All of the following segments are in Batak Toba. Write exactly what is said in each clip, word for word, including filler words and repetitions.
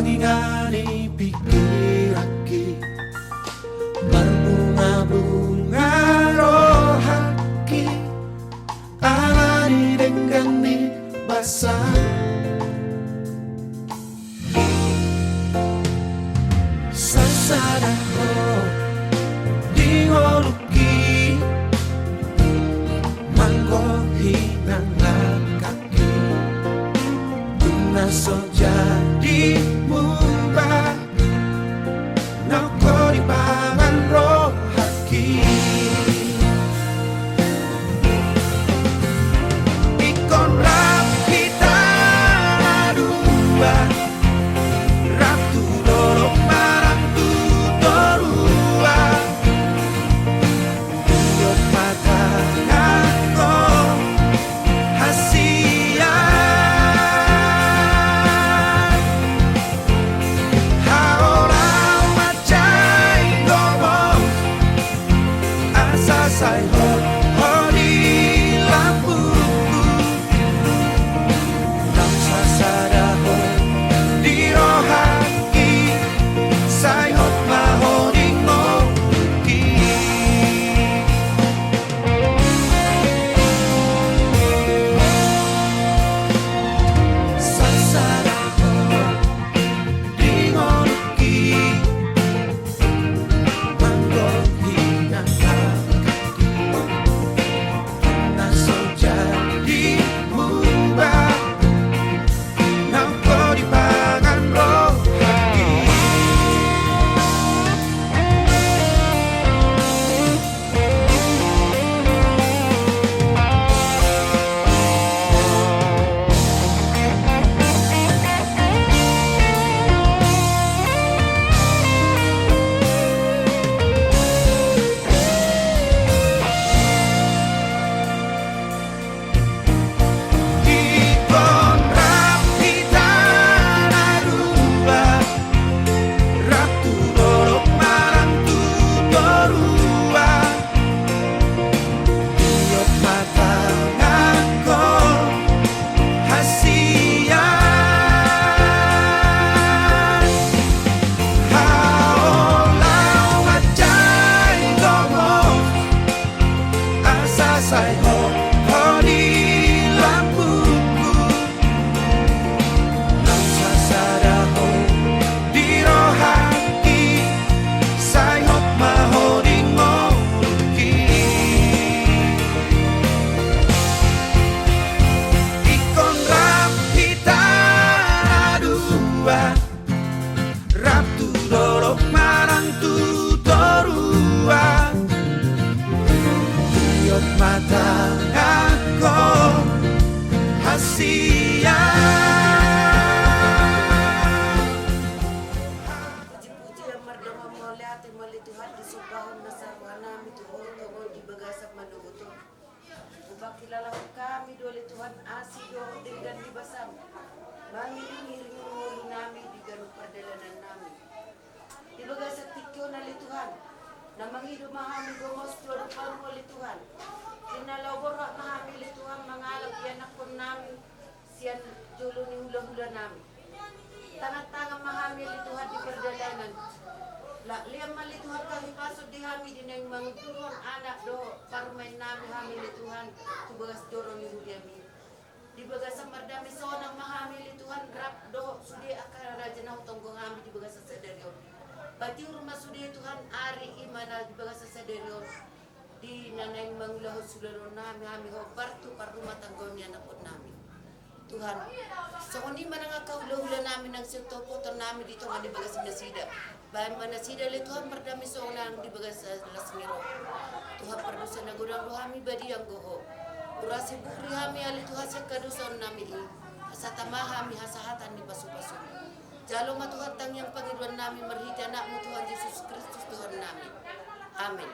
Dingani pikiranki, marbungabunga rohangki, alani denggan ni basa. Sasada ho di ngolungki, manggohi nang langkangki, tung na so jadi muba. Nang ho dipangan rohangki. Ingkon rap hita na dua, rap tu dolok manang tu toruan. Iot ma tanganhon hasian. Haola ma jai gomos, asa sai hot ho di lambungku. Nang sasada ho di rohangki, sai hot ma ho di ngolungki. Sasada ho di ngolungki, manggohi nang langkangki, tung na so jadi muba. Nang ho dipangan rohangki. Ingkon rap hita na dua, rap tu dolok manang tu toruan. Iot ma tanganhon hasian. Haola ma jai gomos, asa sai hot ho di lambungku. Nang sasada ho di rohangki, sai hot ma ho di ngolungki. Ingkon rap hita na dua, rap tu dolok manang tu toruan. Iot ma tanganhon hasian. Puji-pujian mardalan mauliate ma ale Tuhan, disombahon nasa rohanami tu Ho, Ho di bagasan manogot on. Hupakilalahon hami do ale Tuhan asi dohot denggan ni basam, mangiring-iring ngolu nami di ganup pardalanan nami. Di bagasan tingki on ale Tuhan, na mangido ma hami gomos tu adopanmu ale Tuhan. Di na laho borhat ma hami ale Tuhan mangalap ianakhon nami sian jolo ni hula-hula nami. Tangan-tangan ma hami ale Tuhan di pardalanan. Lak lean ma ale Tuhan hahipason di hami di naeng mangundurhon anak dohot parumaen nami hami ale Tuhan tu bagas joro ni huriami. Di bagasan mardame sonang ma hami ale Tuhan rap dohot sude angka raja na hutonggo hami di bagasan sadari on. Patiur ma sude Tuhan ari i ma na di bagasan sadari on. Di na naeng mangulahon sulaon nami hami hombar tu parrumah tanggaon ni anakhon nami. Tuhan, songon i ma nang angka hula-hula nami nang sian topoton nami di tonga ni bagas nasida. Bahen ma nasida ale Tuhan mardame sonang di bagas las ni roha. Tuhan pardosa na godang do hami badia anggo Ho. Urasi buhuri hami ale Tuhan sian hadosaon nami i. Asa tama hami hasahatan ni pasu-pasu. Jalo ma Tuhan tangiang pangidoan nami marhite anakmu Tuhan Jesus Kristus Tuhan nami. Amen.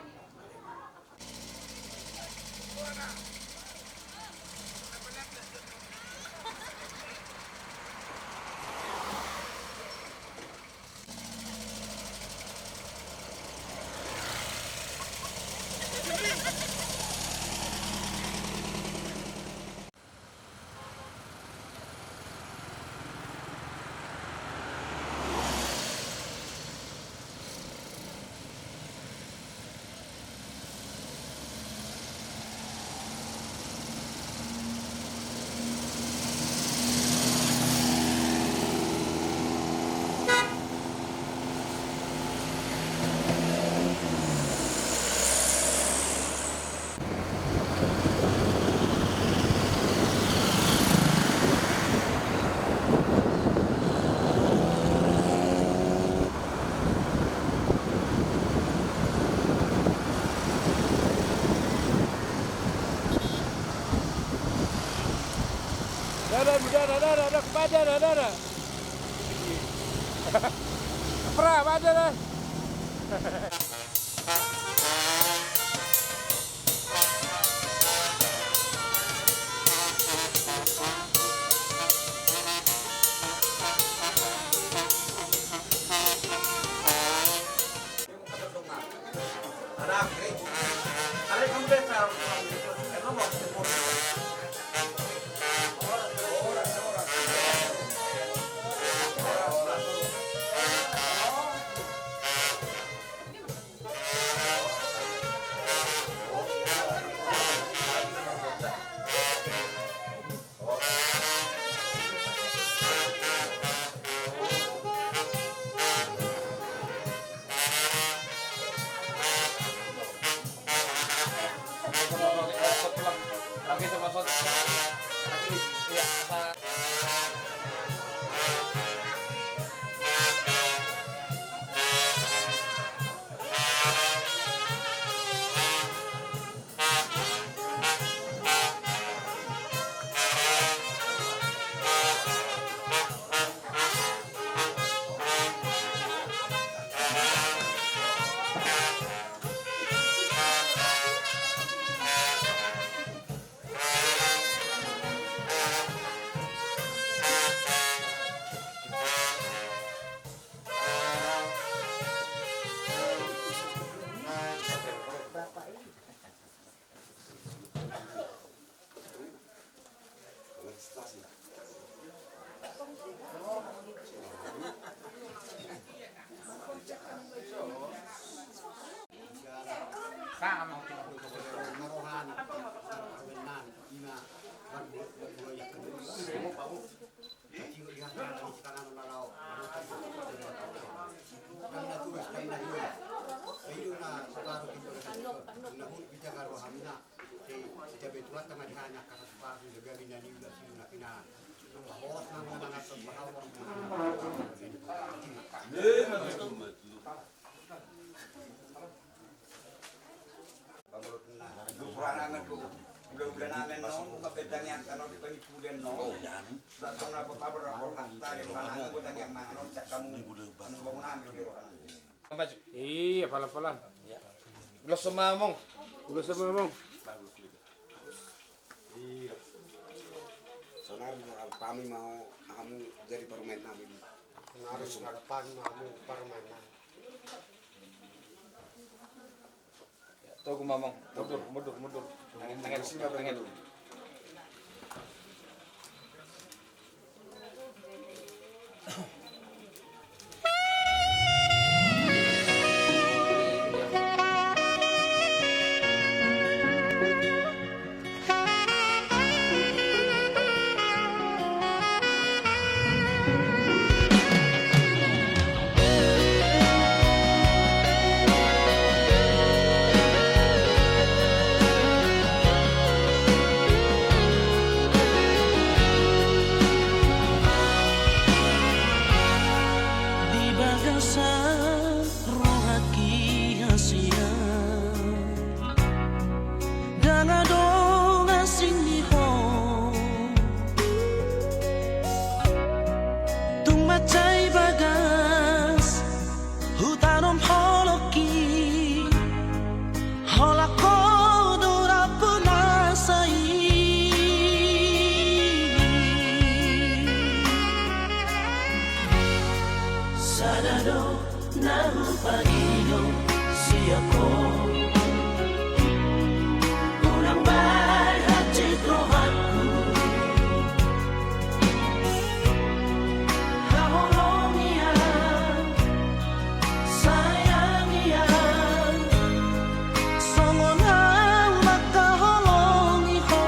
Dara, dara, dara, dara. Pra, dara. Iya, palan-palan. Ulos ma, Among. Ulos ma, Among. Iya. Sonari harapanmi ma hamu jadi parumaen nami. Sonari harapanmi ma hamu parumaen nami. Togu ma, Among. Mundur, mundur, mundur. Tangan, tangan, tangan. Di bagasan rohangki hasian, ndang adong asing ni ho. Tung mansai bagas hutanom holongki, holan ho do rampunasa i. Sada do na hupangido sian ho, unang bahen hansit rohangku. Haholongi au, sayangi au, songon au mangkaholongi ho.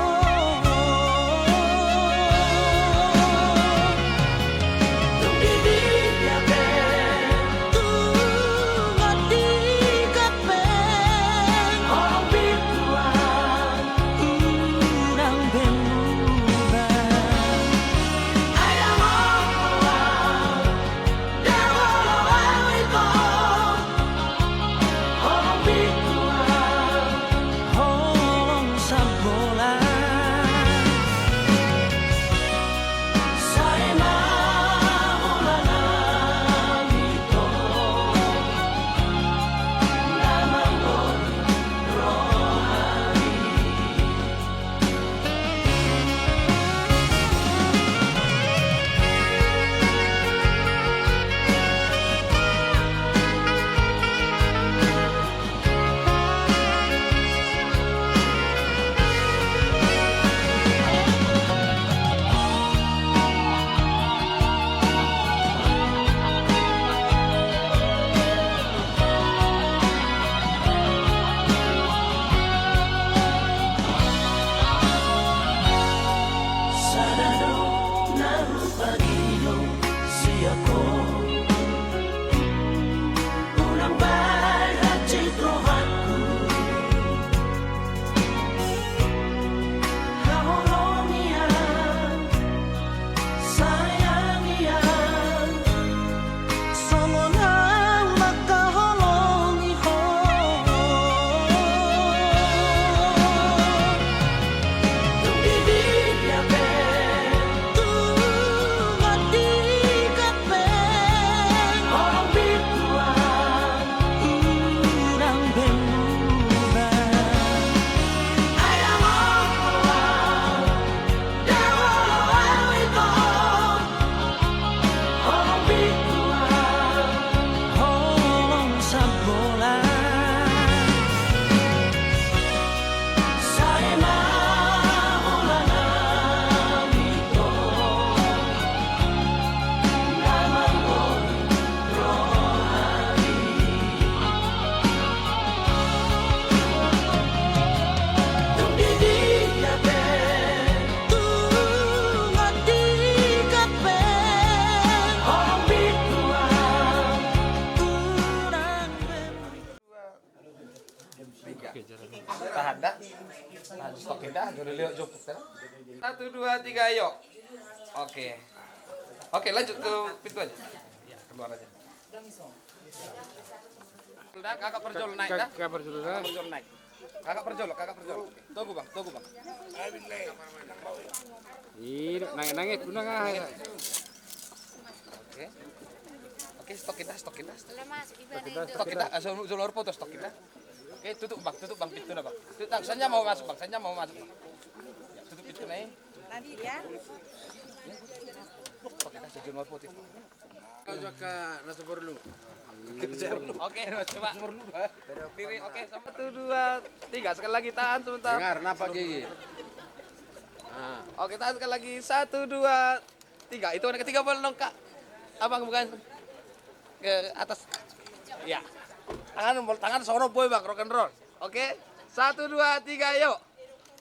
Tung di dia pe, tung di Oke, dah, jolo lewat jemput, dah. Satu, dua, tiga, ayo. Oke. Oke, lanjut ke pintu aja. Keluar aja. Dah, kakak parjolo naik, dah. Kakak parjolo, dah. Kakak parjolo naik. Kakak parjolo, kakak parjolo. Tunggu, Bang, tunggu, Bang. Ih, naik, naik, guna nggak? Oke. Oke, stop kita, stop kita. Stop kita, asal jolo foto, stop kita. Oke, tutup, Bang, tutup, Bang, pintu, Bang. Tutup, Bang, saya mau masuk, Bang, saya mau masuk, Bang. Ya, tutup pintu, nih. Nanti ya. Stop kita, asal jolo foto. Kau juga rasa perlu. Oke, coba. Diri, oke, satu, dua, tiga. Sekali lagi, tahan sebentar. Dengar, napa gigi? Ah. Oke, tahan sekali lagi. Satu, dua, tiga. Itu yang ketiga, boleh dong, Kak. Abang bukan ke atas. Ya. Tangan, tangan sono, boy, Bang, rock and roll. Oke. Satu, dua, tiga, yuk.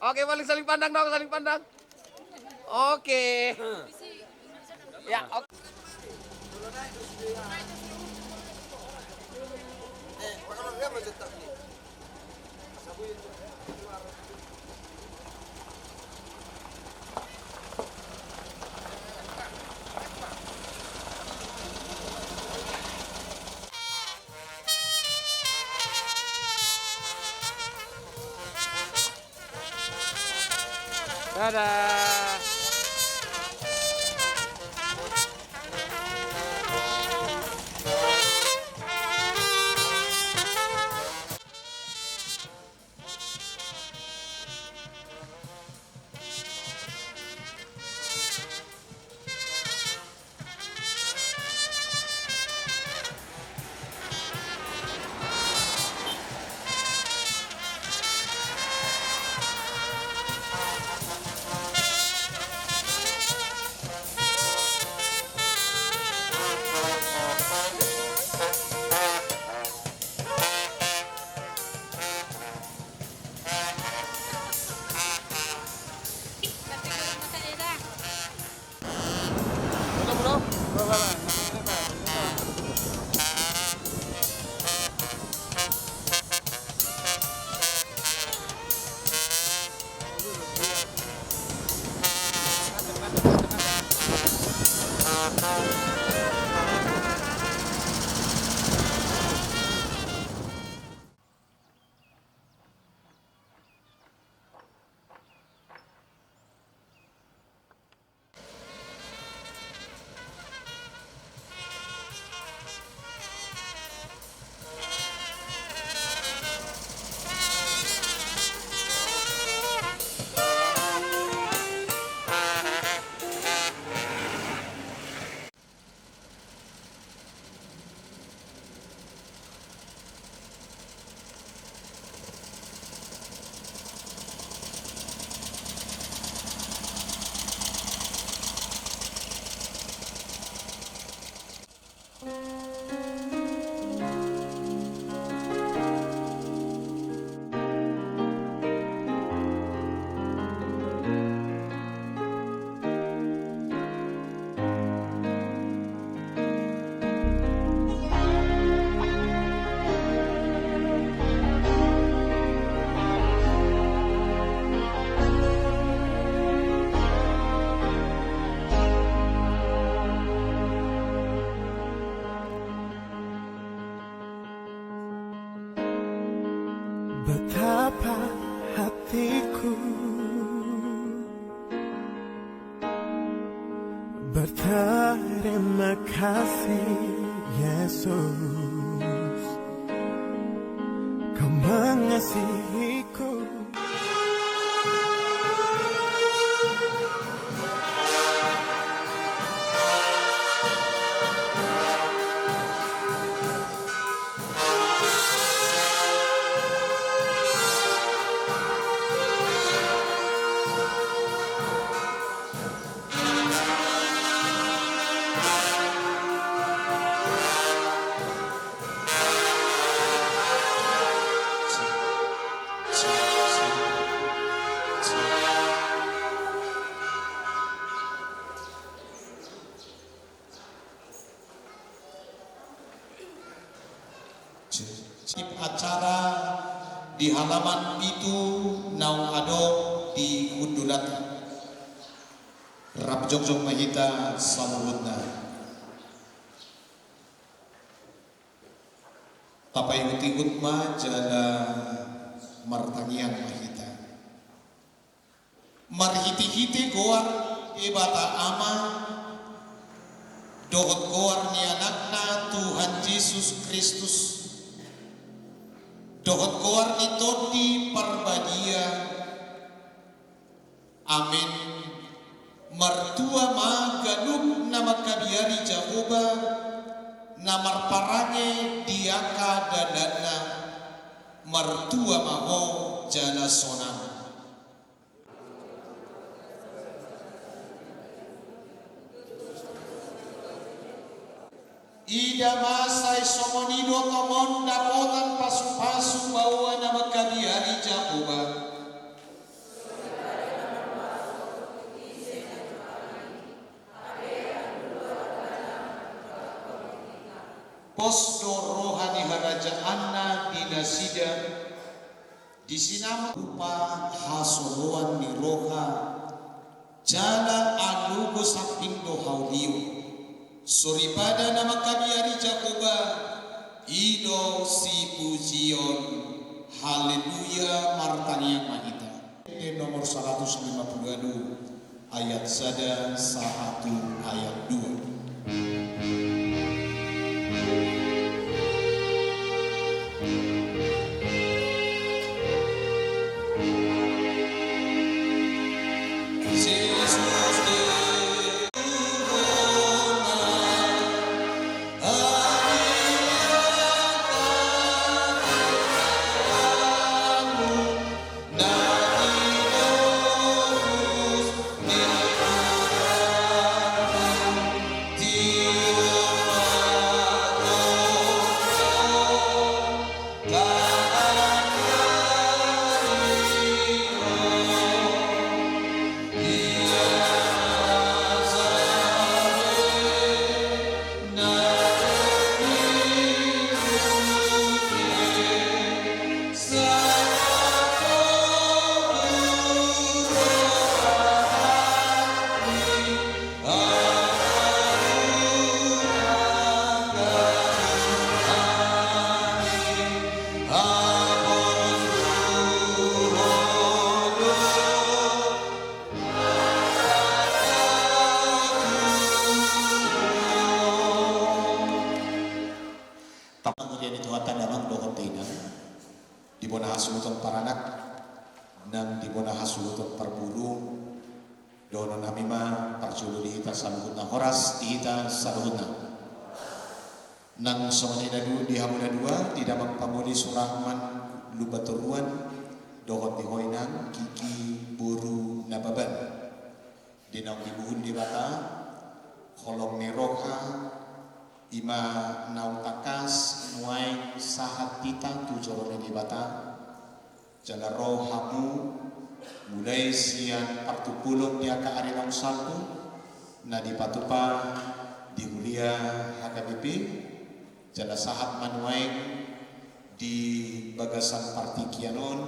Oke, paling saling pandang dong, saling pandang. Oke. Ya, oke. Dadah. Betapa hatiku berterima kasih, Yesus, Kau mengasihiku. Acara Di halaman pitu naung adong di hundulanta. Rap jongjong ma hita saluhutna. Tapaihut-ihut ma jala martangiang ma hita. Marhite-hite goar Debata Ama, dohot goar ni Anakna Tuhan Jesus Kristus, dohot goar ni Tondi Parbadia. Amen. Martua ma ganup na mangkabiari Jahowa, na marparange di angka dalanna, martua ma ho jala sonang. Ida ma sai songon i do tongon dapotan pasu-pasu baoa na mangkabiari Jahowa. Pos do roha ni harajaanna di nasida, di sinamot upa hasoloan ni roha, jala alogo sambing do haulion. Soripada na mangkabiari Jahowa, i do sipujion. Haleluya, martangiang ma hita. Ende nomor saratus lima pulu ualu, ayat sada sahat tu ayat dua. Tap-, mulia ni Tuhanta damang dohot dainang, di bona hasuhuton paranak, nang di bona hasuhuton parboru, dohononnami ma parjolo di hita saluhutna, horas di hita saluhutna. Nang songon i na du-, di hamu na dua, di damang pangoli Surahman Lumbantoruan, dohot di ho inang Kiki boru Nababan. Di naung dibuhul Debata holong ni roha, i ma naung tangkas nuaeng sahat hita tu joro ni Debata. Jala ro hamu, mulai sian partumpolon di angka ari naung salpu, na dipatupa di huria H K B P, jala sahat ma nuaeng di bagasan partingkian on,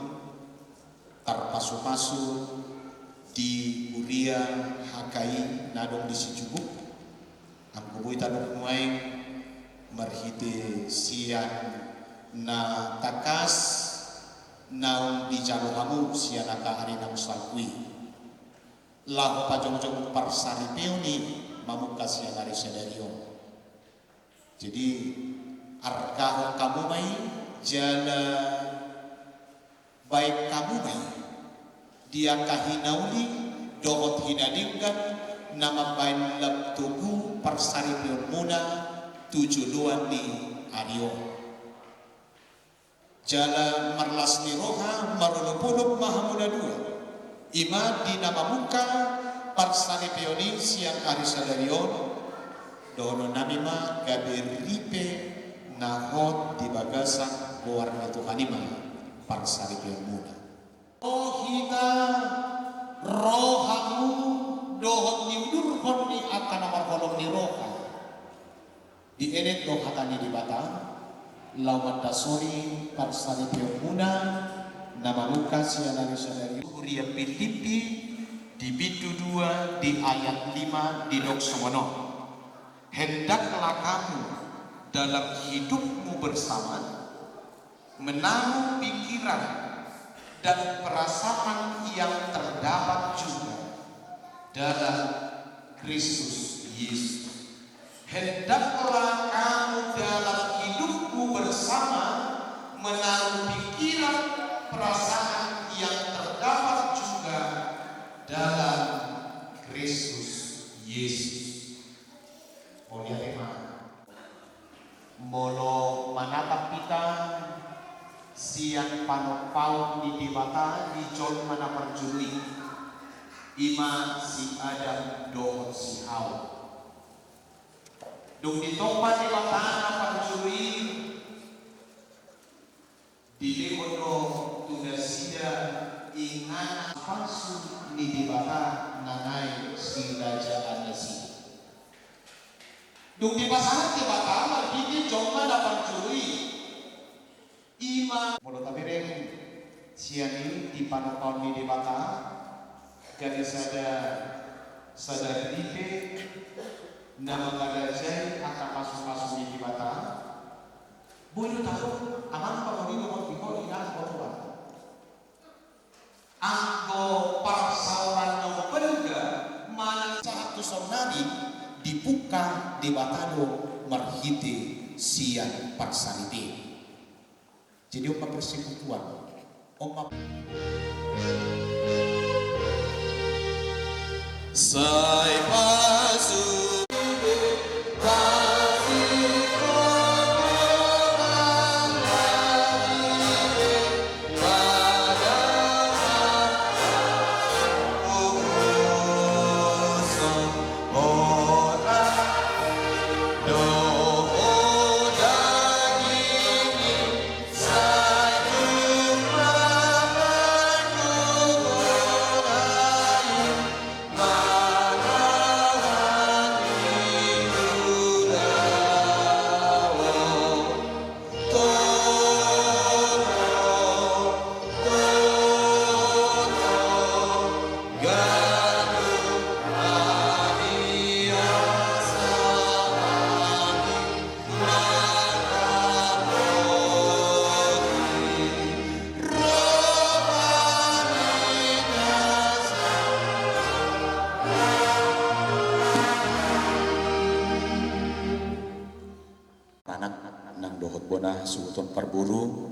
tarpasupasu di huria H K I na adong di Sijubuk. Anggo boi tadok nuaeng marhite sian na tangkas naung dijalo hamu sian angka ari naung salpu i, laho pajongjong parsaripeon i mamungka sian ari sadari on. Jadi, argahon hamu ma i, jala baen hamu ma i di angka hinauli dohot hinadenggan na mambaen lam togu parsaripeonmuna tu joloan ni ari on. Jala marlas ni roha, marolopolop ma hamu na dua, i ma di na mamungka parsaripeon i sian ari sadari on. Dohononnami ma gabe ripe na hot di bagasan goar ni Tuhan i ma parsaripeonmuna. O hita, ro hamu dohot niudurhon ni angka na marholong ni roha. Dienet do hata ni Debata, laho mandasori parsaripeonmuna, Na mamungka sian ari sadari. Huria Pilippi di bindu dua di ayat lima didok songon on. Hendaklah kamu dalam hidupmu bersama menaruh pikiran dan perasaan yang terdapat juga dalam Kristus Yesus. Hendaklah kamu dalam hidupmu bersama menaruh pikiran, perasaan yang terdapat juga dalam Kristus Yesus. Mauliate ma. Molo manatap hita sian panompaon ni Debata di jolma na parjolo i, i ma si Adam dohot si Hawa. Dung ditompa Debata na parjolo i, dilehon do tu nasida inganan pasu ni Debata na naeng sirajaan nasida. Dung dipasahat Debata marhite jolma na parjolo i, i ma. Molo tabereng sian i di panompaon ni Debata, gabe sada sadari pe na mangarajai angka pasupasu ni Debata. Boi do tadok, amang pangoli dohot di ho inang ho Tuhan. Anggo parsaoran na umbalga manang sahat tu saonnari dipungka Debata do marhite sian parsaripeon. Jadi on ma persekutuan. On ma. Sai pasu. Anak nang dohot bona suhuton parboru,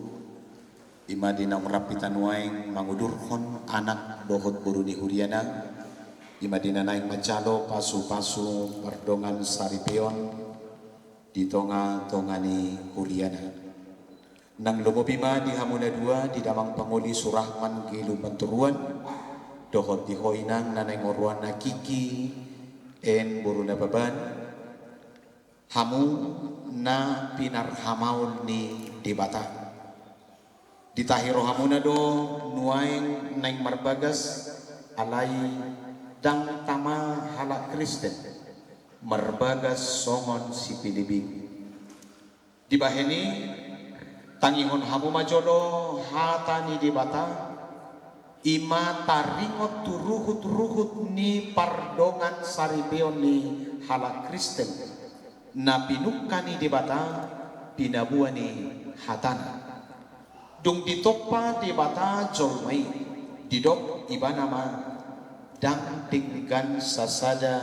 i ma di naung rap hita nuaeng mangudurhon anak dohot boru ni huriana, i ma di na naeng manjalo pasupasu pardongan saripeon di tongatonga ni huriana. Nang lumobi ma di hamu na dua, di damang pangoli Surahman Gelu Manturuan, dohot di ho inang na naeng oroanna Kiki, en boru Nababan, hamu na pinarhamaol ni Debata. Ditahi rohamuna do nuaeng naeng marbagas, alai ndang tama halak Kristen marbagas songon si Pilip i. Dibahen i, tangihon hamu ma jolo hata ni Debata, i ma taringot tu ruhutruhut ni pardongan saripeon ni halak Kristen na pinungka ni Debata, pinaboa ni hatana. Dung ditompa Debata jolma i, didok Ibana ma, ndang denggan sasada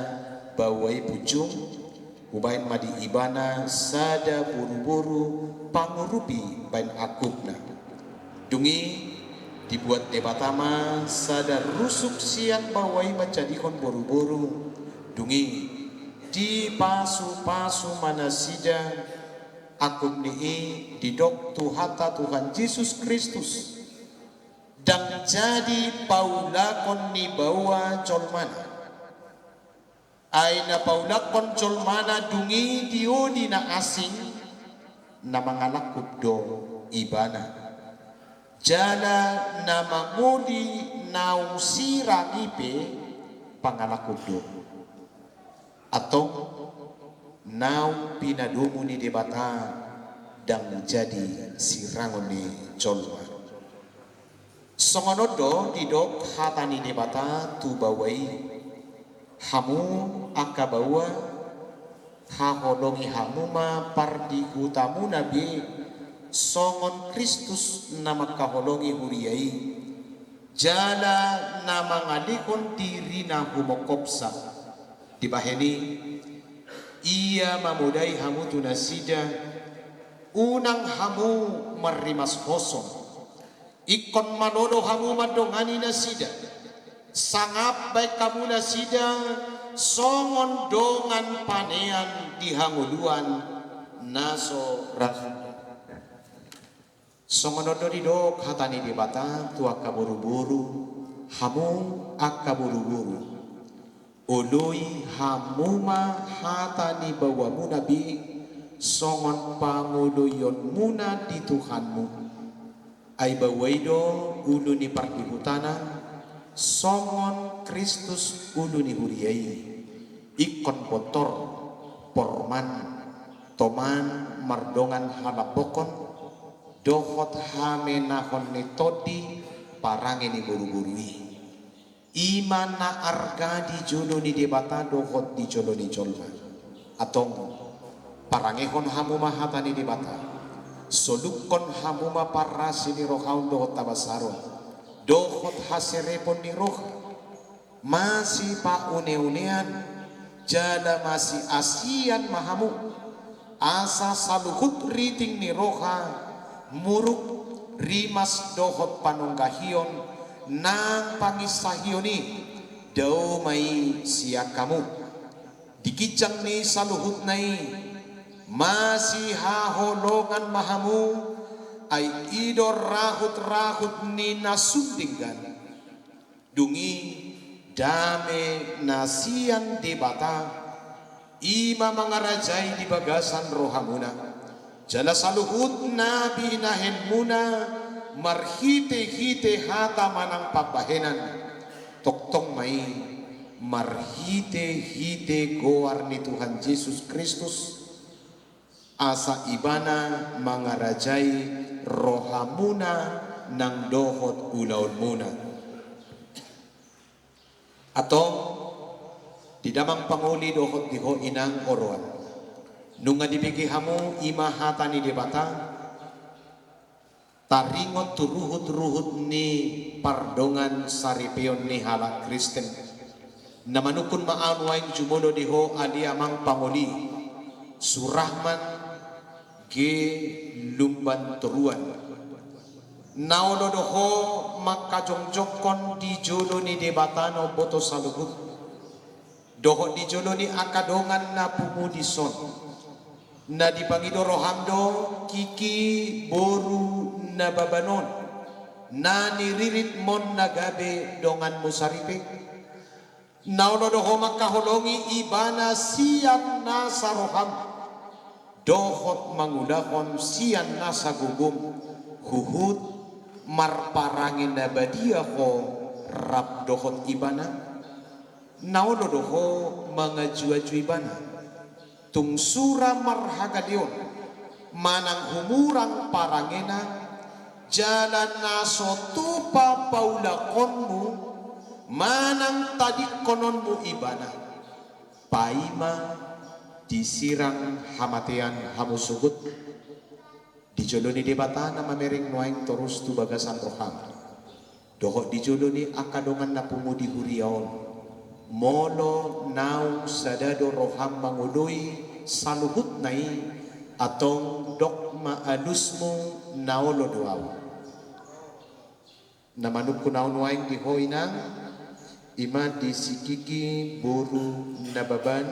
baoa i punjung, hubahen ma di ibana sada boruboru pangurupi bahen angkupna. Dung i dibuat Debata ma sada rusuk sian baoa i manjadihon boruboru. Dung i dipasupasu ma nasida. Angkup ni i didok Tuhanta Tuhan Jesus Kristus, ndang jadi paulakon ni baoa jolmana. Ai na paulakkon jolmana dung i dioli na asing, na mangalangkup do ibana. Jala na mangoli naung sirang i pe pangalangkup do. Antong naung pinadomu ni Debata ndang jadi sirangon ni jolma. Songon on do didok hata ni Debata tu baoa i: Hamu angka baoa, haholongi hamu ma pardihutamuna be songon Kristus na mangkaholongi huria i, jala na mangalehon dirina humongkopsa. Dibahen i, ia mamodai hamu tu nasida, unang hamu marrimas hosom. Ingkon malo do hamu mandongani nasida, sangap baen hamu nasida songon dongan panean di hangoluan na so ra. Songon on do didok hata ni Debata tu angka boruboru: Hamu angka boruboru, oloi hamu ma hata ni baoamuna be songon pangoloionmuna di Tuhanmu. Ai baoa i do ulu ni pardihutana, songon Kristus ulu ni huria i. Ingkon bontor, porman, toman mardongan halambokhon dohot hamenahon ni tondi parange ni boruboru i. I ma na arga di jolo ni Debata dohot di jolo ni jolma. Antong, parangehon hamu ma hata ni Debata. Solukkon hamu ma parasi ni roha on dohot habasaron dohot haserepon ni roha. Masipauneunean jala masiasian ma hamu, asa saluhut riting ni roha, muruk, rimas dohot panunggahion nang panginsahion i, dao ma i sian hamu. Di ginjang ni saluhutna i, masihaholongan ma hamu, ai i do rahutrahut ni na sun denggan. Dung i, dame na sian Debata, i ma mangarajai di bagasan rohamuna, jala saluhut na binahenmuna marhitehite hata manang pambahenan, tongtong ma i marhitehite goar ni Tuhan Jesus Kristus, asa Ibana mangarajai rohamuna nang dohot ulaonmuna. Antong, di damang pangoli dohot di ho inang oroan, nunga dibege hamu i ma hata ni Debata, taringot tu ruhutruhut ni pardongan saripeon ni halak Kristen. Na manungkun ma ahu nuaeng jumolo di ho ale amang pangoli, Surahman G. Lumbantoruan. Na olo do ho mangkajongjongkon di jolo ni Debata na umboto saluhut, dohot di jolo ni angka dongan na pungu dison, na dipangido roham do Kiki boru Nababan on, na niriritmon na gabe donganmu saripe. Na olo do ho mangkaholongi ibana sian nasa roham, dohot mangulahon sian nasa gogom, huhut marparange na badia ho rap dohot ibana. Na olo do ho mangajuaju ibana, tung sura marhagaleon manang humurang parangena, jala na so tupa paulakonmu manang tadingkononmu ibana, paima disirang hamatean hamu sogot. Di jolo ni Debata na mamereng nuaeng torus tu bagasan roham, dohot di jolo ni angka dongan na pungu di huria on, molo naung sada do roham mangoloi saluhutna i, antong dok ma alusmu, na olo do ahu. Na manungkun ahu nuaeng di ho inang, i ma di si Kiki boru Nababan,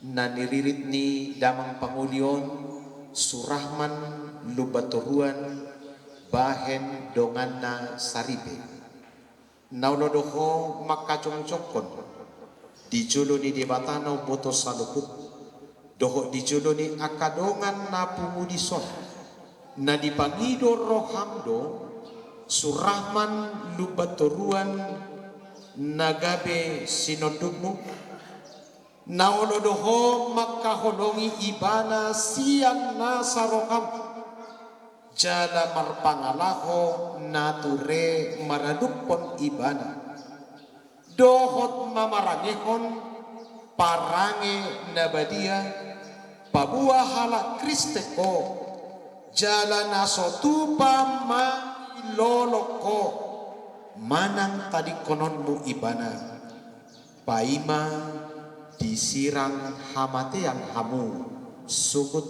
na niririt ni damang pangoli on, Surahman Lumbantoruan, bahen donganna saripe. Na olo do ho mangkajongjongkon di jolo ni Debata na umboto saluhut, dohot di jolo ni angka dongan na pungu dison, na dipangido roham do Surahman Lumbantoruan na gabe sinondukmu. Na olo do ho mangkaholongi ibana sian nasa roham, jala marpangalaho na ture maradophon Ibana, dohot mamarangehon parange na badia, paboa halak Kristen ho, jala na so tupa mangalolongkon ho, manang tadingkononmu Ibana. Paima disirang hamatean hamu sogot,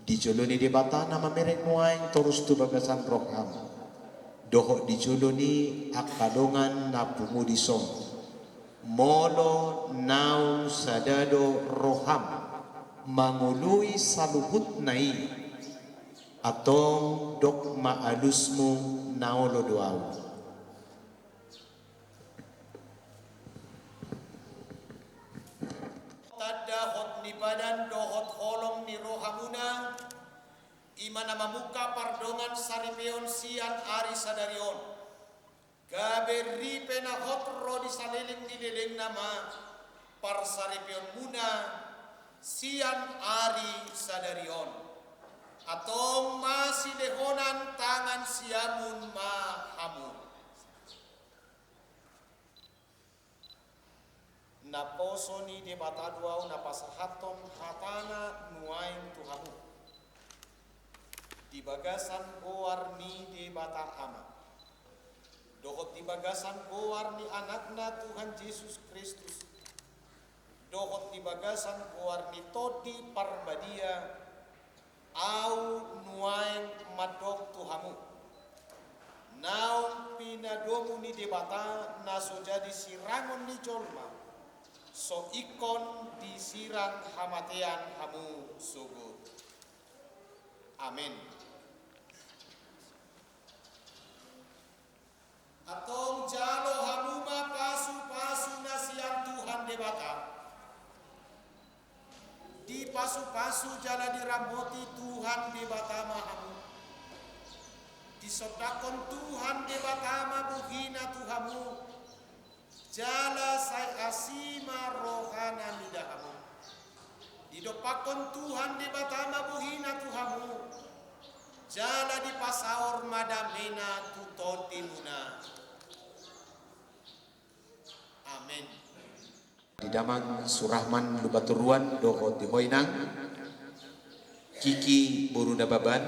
di jolo ni Debata na mamereng nuaeng torus tu bagasan roham, dohot di jolo ni angka dongan na pungu dison, molo naung sada do roham mangoloi saluhutna i, antong dok ma alusmu, na olo do ahu. Tanda hot ni badan dohot holong ni rohamuna, i ma na mamungka pardongan saripeon sian ari sadari on. Gabe ripe na hot ro di saleleng ni lelengna ma parsaripeonmuna sian ari sadari on. Antong masilehonan tangan siamun ma hamu. Naposo ni Debata do ahu na pasahathon hatana nuaeng tu hamu, di bagasan goar ni Debata Ama, dohot di bagasan goar ni Anakna Tuhan Jesus Kristus, dohot di bagasan goar ni Tondi Parbadia, ahu nuaeng mandok tu hamu, naung pinadomu ni Debata na so jadi sirangon ni jolma, so ingkon disirang hamatean hamu sogot. Amen. Antong jalo hamu ma pasupasu na sian Tuhan Debata. Dipasupasu jala diramoti Tuhan Debata ma hamu. Disondangkon Tuhan Debata ma bohina tu hamu, jala sai asi ma rohana mida hamu. Didompakkon Tuhan Debata ma bohina tu hamu, jala dipasaor ma damena tu tondimuna. Amen. Di damang Surahman Lumbantoruan dohot di ho inang Kiki boru Nababan,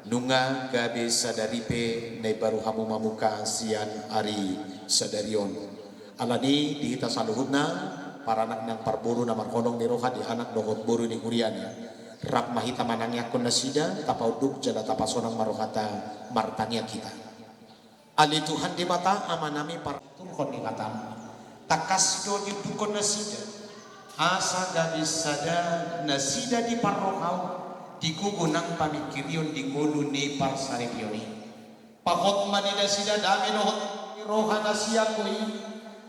nunga gabe sada ripe na imbaru hamu mamungka sian ari sadari on. Alani di hita saluhutna, paranak nang parboru na marholong ni roha di anak dohot boru ni huriana, rap ma hita manangiangkon nasida, tapaunduk jala tapasonang ma rohanta, martangiang hita. Ale Tuhan Debata Amanami, parturhon ni hataM, tangkas do diundukhon nasida, asa gabe sada nasida di parrohaM, di gogo nang pamingkirion di ngolu ni parsaripeon i. Pahot ma di nasida dame dohot roha na sian Ho i,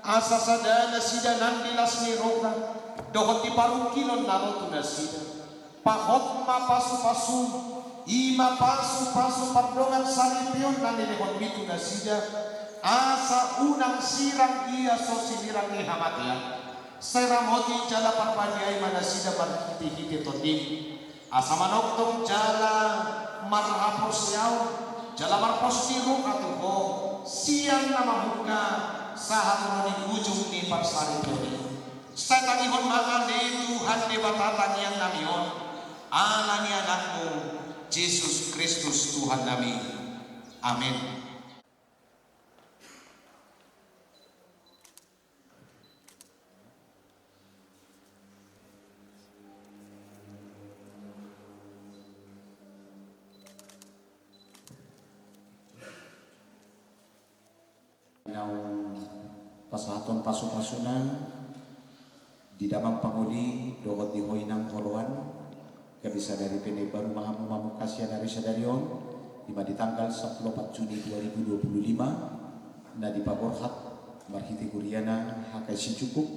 asa sada nasida nang di las ni roha, dohot di parungkilon na ro tu nasida. Pahot ma pasupasu, i ma pasupasu pardongan saripeon na nilehonMi tu nasida, asa unang sirang ia so sinirang ni hamatean. Sai ramoti jala parbadiai ma nasida marhitehite TondiM. Asa manongtong jala marhaporseaon, jala marpos ni roha tu Ho, sian na mamungka, sahat ro di ujung ni parsaripeon i. Sai tangihon ma ale Tuhan Debata tangiang nami on, ala ni AnakMu, Jesus Kristus Tuhan nami. Amen. Naung pasahathon pasupasuna di damang pangoli dohot di ho inang oloan, gabe sada ripe na imbaru ma hamu mamungka sian ari sadari on, i ma di tanggal sampulu opat Juni dua ribu dua puluh lima, na dipaborhat marhite huriana H K I Sicukup,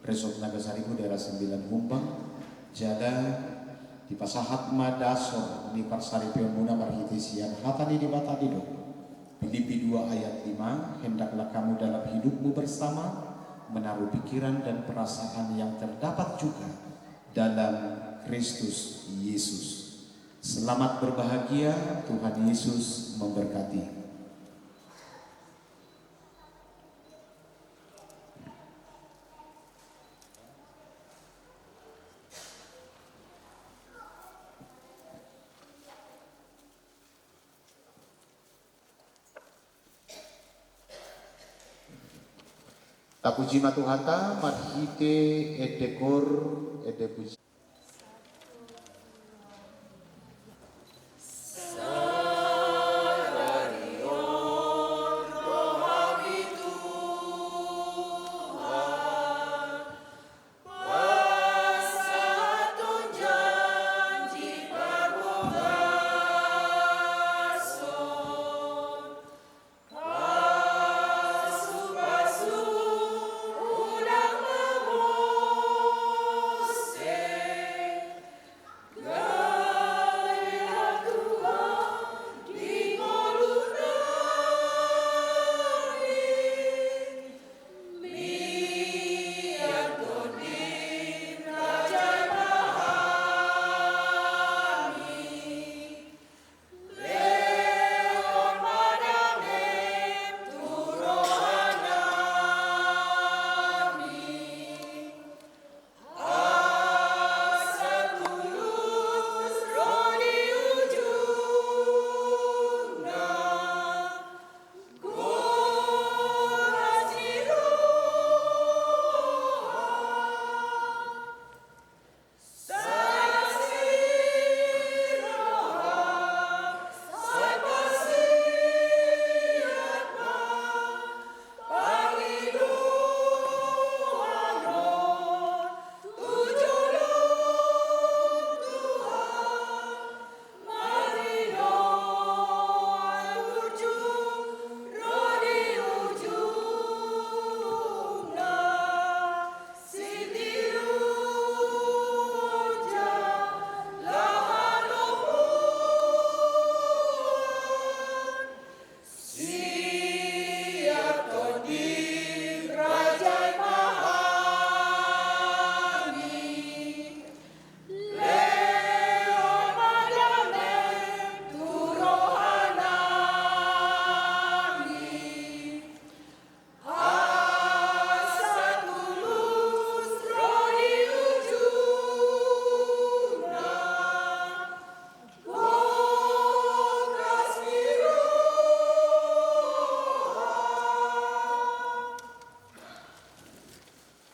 Resort Nagasaribu, Daerah Sembilan Humbang, jala dipasahat ma dasor ni parsaripeonmuna marhite sian hata ni Debata didok. Filipi dua ayat lima, hendaklah kamu dalam hidupmu bersama menaruh pikiran dan perasaan yang terdapat juga dalam Kristus Yesus. Selamat berbahagia, Tuhan Yesus memberkati. Tapuji ma Tuhanta marhite ende koor, ende puji. Pasahathon janji parbogason, pasupasu unang mamose.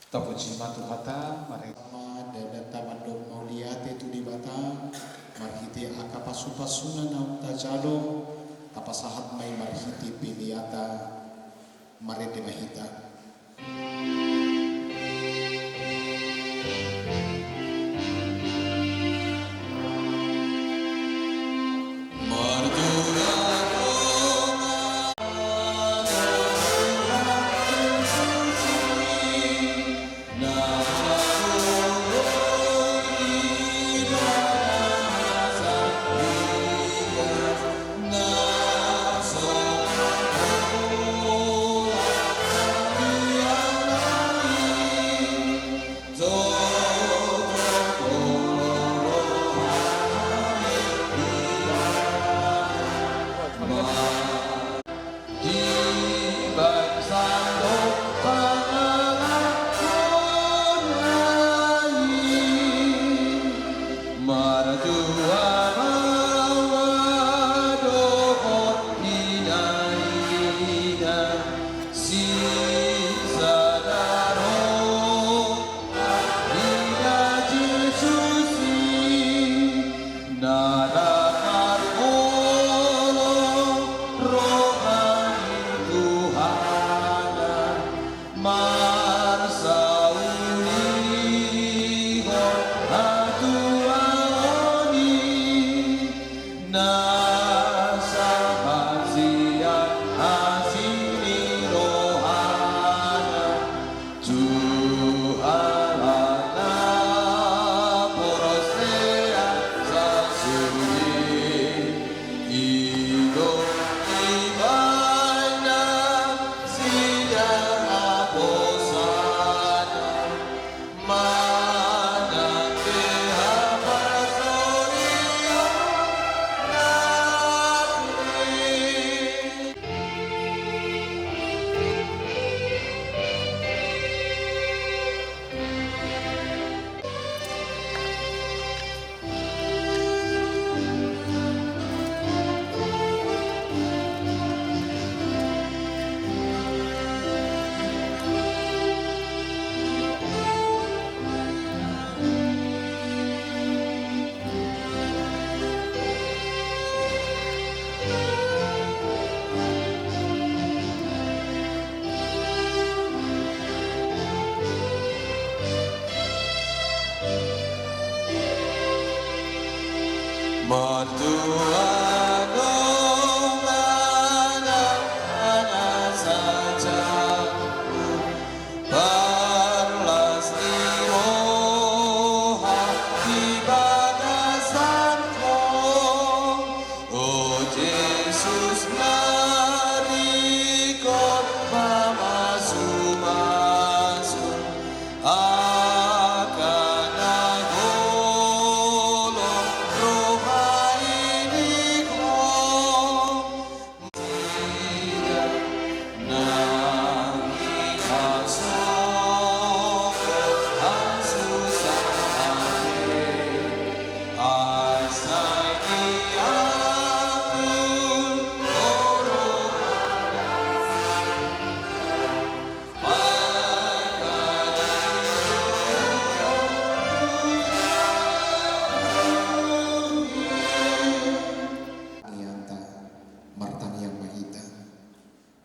Tapuji ma Tuhanta, mari ma dendanta mandok mauliate tu Debata, marhite angka pasupasuna naung tajalo, tapasahat ma i marhite peleanta. Marende ma hita. Di bagasan pangalahon na i, martua ma dohot ina-ina, sisada roha ni Jesus i. Na rap marholong roha ni Tuhanta, marsaulihon hatuaon i. Martua do manang na sajabu, parlas ni roha di bagasan Ho, o Jesus na ringkot pamasumasu. Angka na holong roha i di Ho. Sida na dihasongkot hasusaan, asa diampun roha. Tangiangta, martangiang ma hita.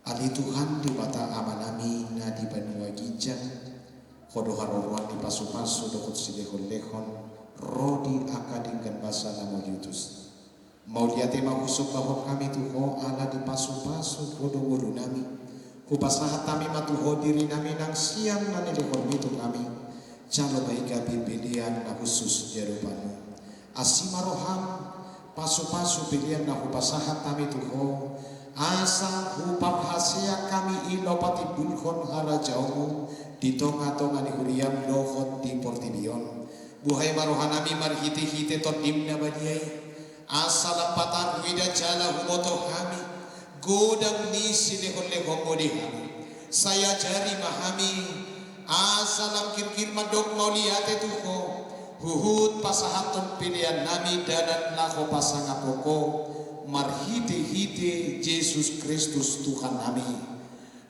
Ale Tuhan Debata Amanami na di banua ginjang, Ho do haroroan ni pasupasu dohot silehonlehon ro di angka denggan basa na mauliutus. Mauliate ma husombahon hami tu Ho ala dipasupasu Ho do ngolunami. Hupasahat hami ma tu Ho dirinami nang sian na nilehonMi tu hami. Jalo ma i gabe pelean na hushus di adopanMu. Asi ma rohaM, pasupasu pelean na hupasahat hami tu Ho, asa huparhaseang hami i laho patimbulhon harajaonMu di tongatonga ni huriaM dohot di portibi on. Buhai ma rohanami marhitehite TondiM na badia i. Asa lam patar huida jala huboto hami godang ni silehonlehonMu di hami. Sai ajari ma hami asa lam girgir mandok mauliate tu Ho, huhut pasahathon peleannami dalan laho pasangaphon Ho, marhitehite Jesus Kristus Tuhannami.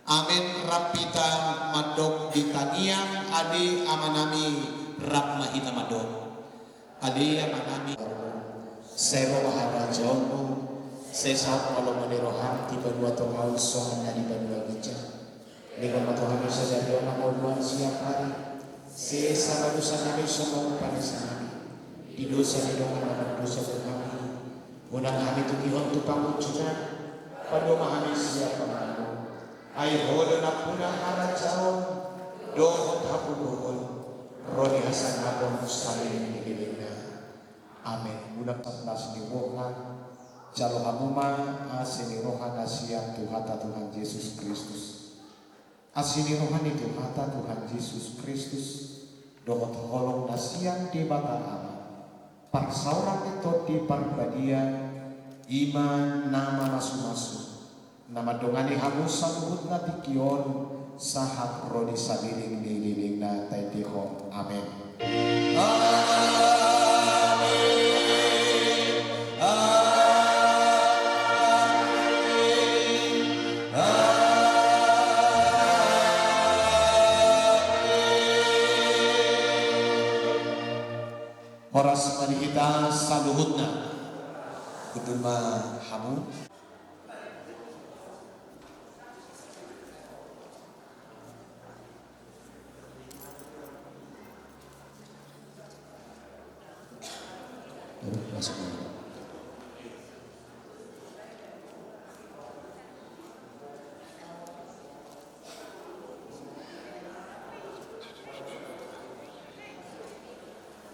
Amen. Rap hita mandok di tangiang, ale Amanami, rap ma hita mandok. Ale Amanami, sai ro ma harajaonMu, sai saut ma lomo ni rohaM di banua tonga on songon na di banua ginjang. Lehon ma tu hami sadari on hangoluan siapari. Sesa ma dosanami songon panesanami di dosa ni dongan na mardosa tu hami. Unang hami togihon tu pangunjunan, palua ma hami sian pangago. Ai Ho do nampuna harajaon dohot hagogoon ro di hasangapon saleleng ni lelengna. Amen. Unang parlas ni roha. Jalo hamu ma asi ni roha na sian Tuhanta Tuhan Jesus Kristus. Asi ni roha ni Tuhanta Tuhan Jesus Kristus, dohot holong na sian Debata Ama, parsaoran ni Tondi Parbadia, i ma na mamasumasu, na mandongani hamu saluhutna tingki on, sahat ro di saleleng ni lelengna. Taendehon. Amen. Amen. Amen. Amen. Horas ma di hita saluhutna. Hundul ma hamu.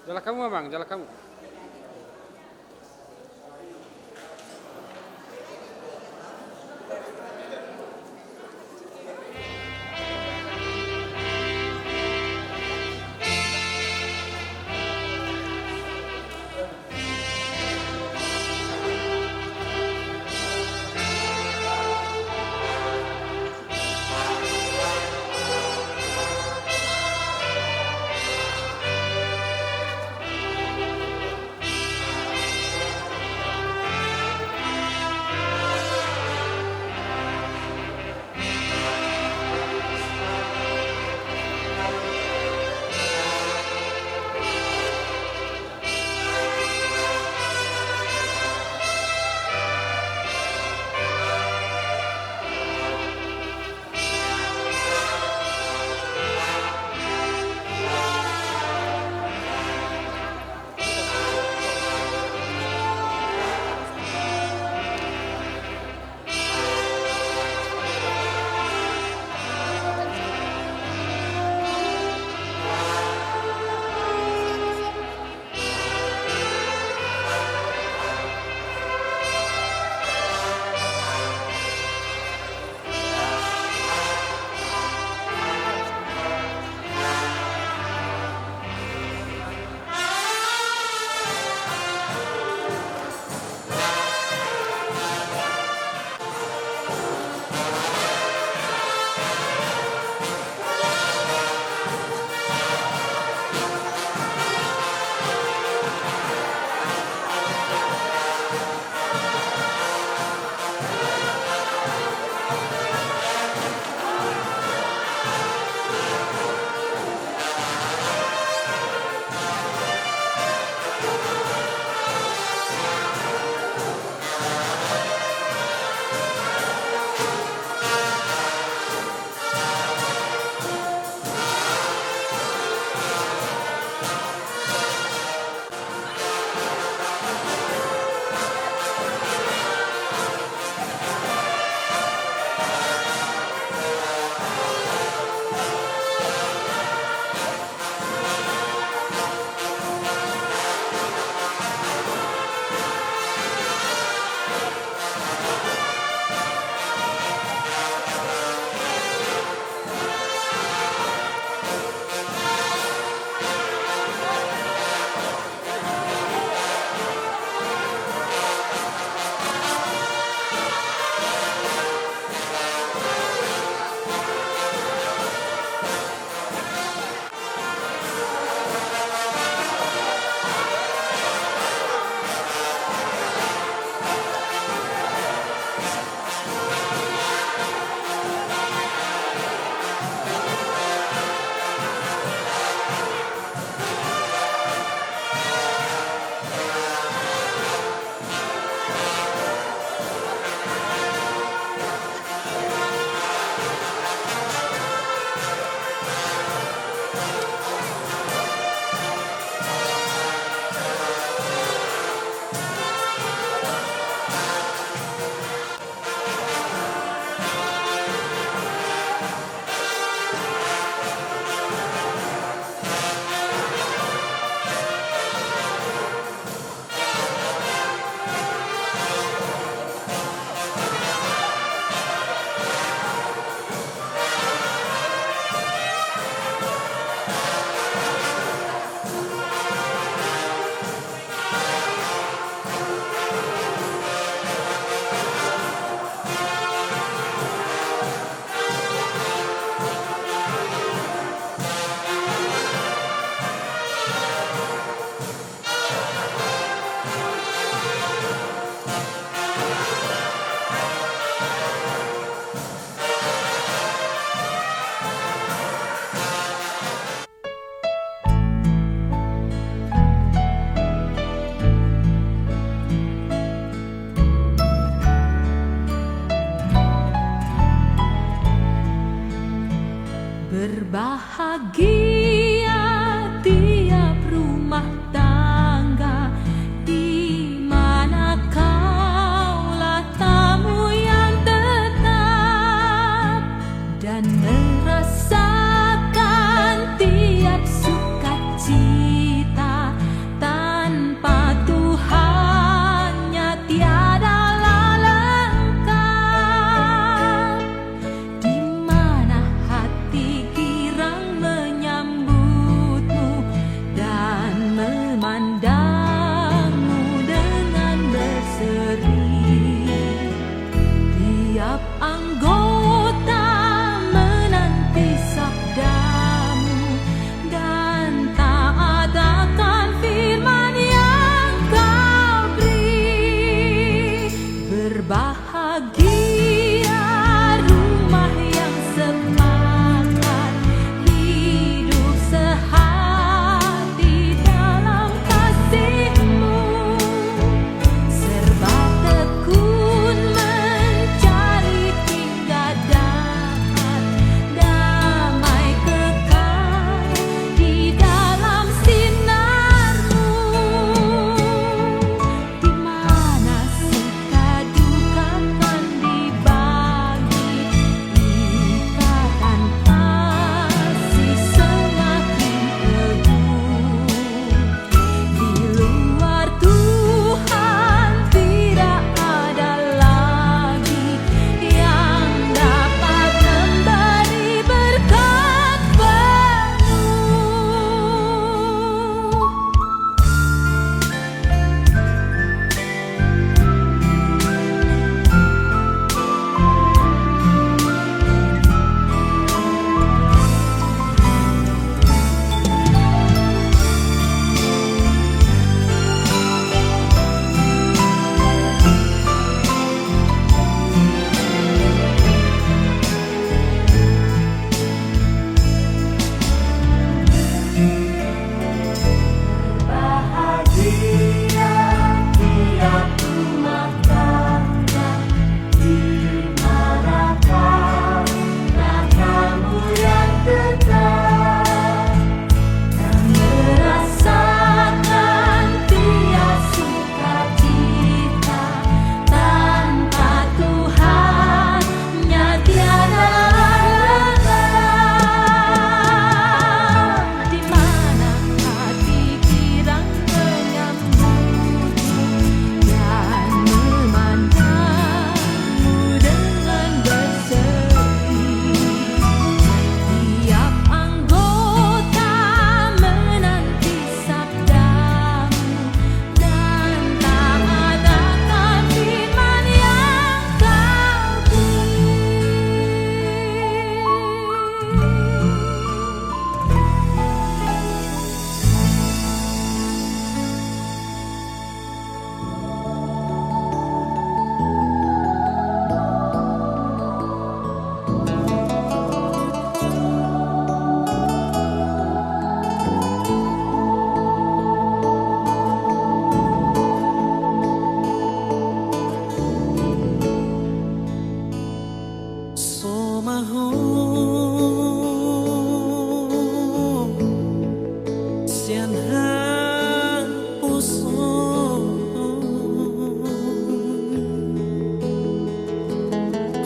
Jalan kamu, Amang, jalan kamu.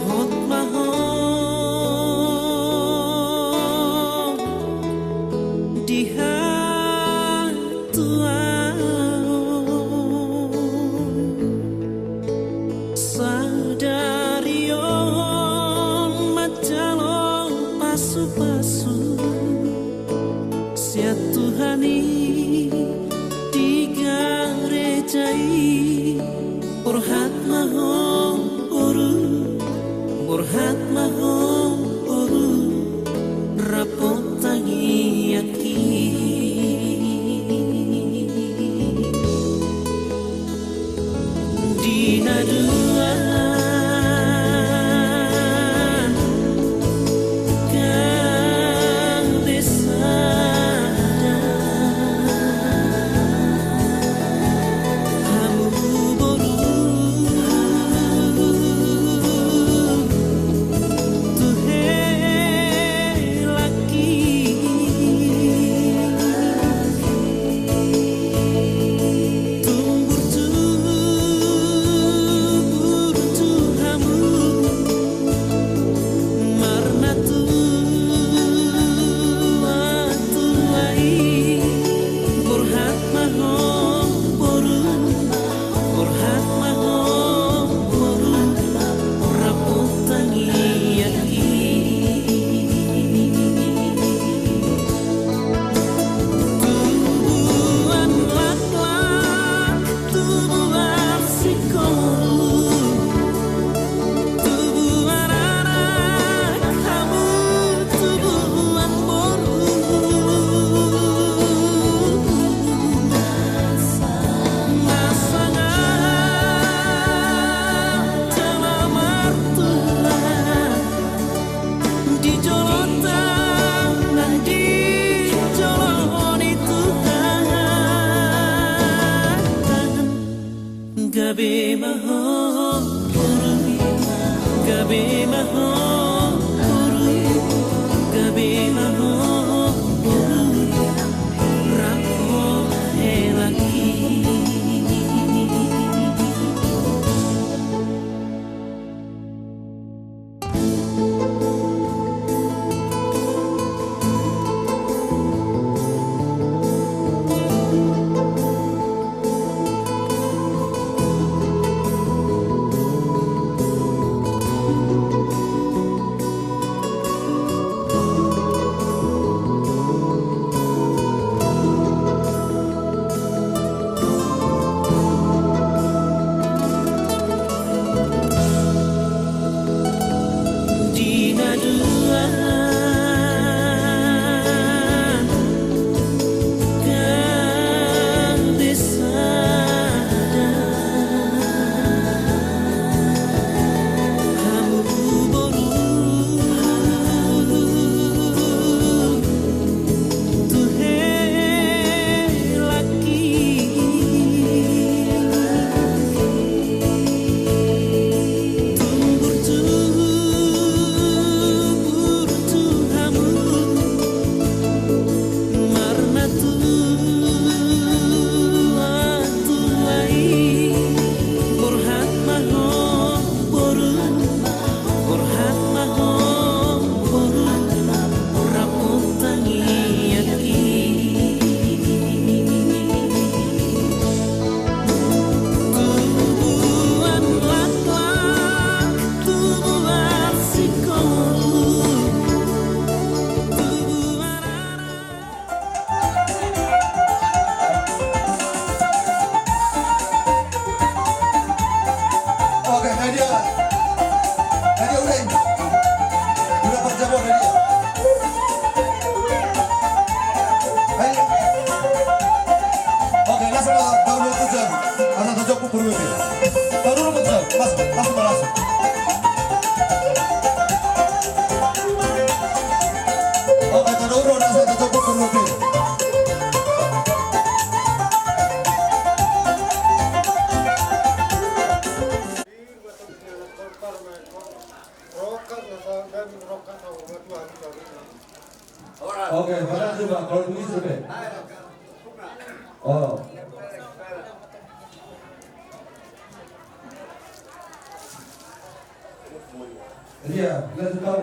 Hot ma ho di hatuaon. Sadari on manjalo pasupasu sian Tuhan i di gareja i. Borhat ma ho boru, borhat ma ho boru, rap tangiangki. Di na dua gabe sada, hamu boru tu hela Tubuan laklak, tubuan singkoru, tubuan anak hamu, tubuan boru. Masa nga jala martua di jolo tangan, di jolo ni Tuhan. Gabe ma ho boru, gabe ma ho boru, gabe ma ho boru, rap ho hela i. Di na dua gabe sada, hamu boru tu hela i. Tumbur tumbur tu hamu, marnatua tua i, borhat ma ho boru, borhat ma ho boru, rap tangiangki. Tubuan laklak, tubuan singkoru, tubuan anak. Oke, Nadia. Nadia, udah ini. Udah empat jam, Nadia. Ayo. Oke, langsung taon dua puluh jam. Asal tujuh puluh ribu. Taon dua puluh jam. Mas, langsung, langsung. Oke, taon dua puluh, asal tujuh puluh ribu. Oke, mana coba kalau begitu deh. Oh. Iya, lanjut kau.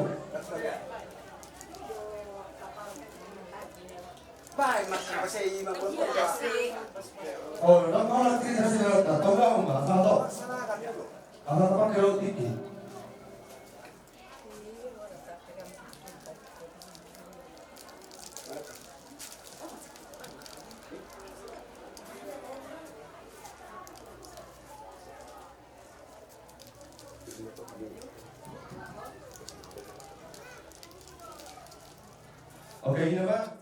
Oh, nama kita sih lewat. Tau nggak, Om? Asal tau. Asal tau pakai roti. Oke, ini apa?